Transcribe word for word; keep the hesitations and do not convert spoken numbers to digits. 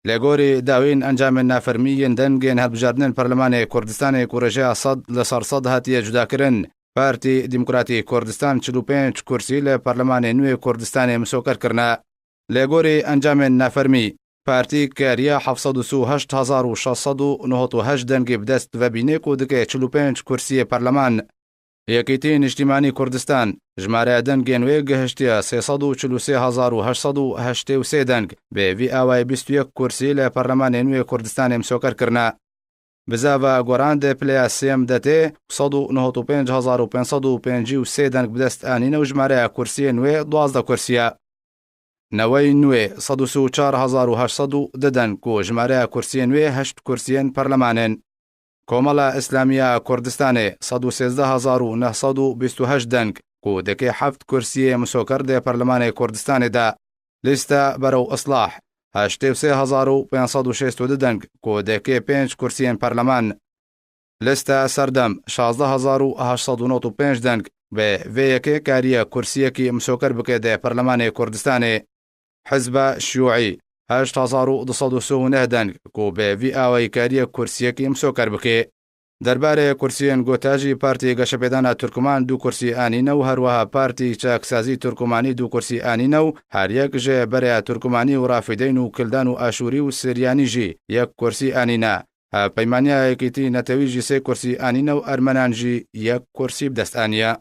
Li gorî dawîn encamên nafermî yên dengên hilbijartinên Perlemanê Kurdistanê ku rêjeya sed li ser sed hatiye cudakirin, Partî Demokratî Kurdistan çil û pênc kursî li Perlemanê nû yê Kurdistanê misoker kirine. Li gorî encamên nafermî, partî kariye heft sed û sî û heşt hezar û şeş sed û nod û heşt dengê bi dest ve bîne ku dike çil û pênc kursiyê perleman. Yekîtî Niştîmanî Kurdistan, jimare dengên wê gihiştiye sê sed û çil û sê hezar û heşt sed û heştê û sê deng, bi vî awayî bîst û yek kursî li Perlemanê nû yê Kurdistanê misoker kirine. Bizava goran di pileya sêyem de tê, sed û nod û pênc hezar û pênc sed û pêncî û sê deng bi dest anîne û jimareya kursiyên wê duwazdeh kursî ye. Newey nû yê sed û sî û çar hezar û heşt sed û du deng ku jimareya kursiyên wê heşt kursiyên perleman in. Komela Îslamî ya Kurdistanê sed û sêzdeh hezar û neh sed û bîst û heşt deng ku dike heft kursiyê misoker di Perlemanê Kurdistanê de. Lîsta Berew Islah heştê û sê hezar û pênc sed û şêst û du deng ku dike pênc kursiyên perleman. Lîsta Serdem şazdeh hezar û heşt sed û nod û pênc deng bi vê yekê kariye kursiyekî misoker bike di Perlemanê Kurdistanê. Hizba Şiyûî heşt hezar û du sed û sî û neh deng ku bi vî awayî kariye kursiyekî misoker bike. Derbarê kursiyên gota jî Partî Geşepêdana Turkuman du kursî anîne û herweha Partî Çaksazî Turkumanî du kursî anîne û her yek ji Bereya Turkumanî û Rafîdeyn û Kildan û Aşûrî û Siryanî jî yek kursî anîne. Hevpeymaniya Yekîtî Netewî jî sê kursî anîne û Ermenan jî yek kursî bi dest aniye.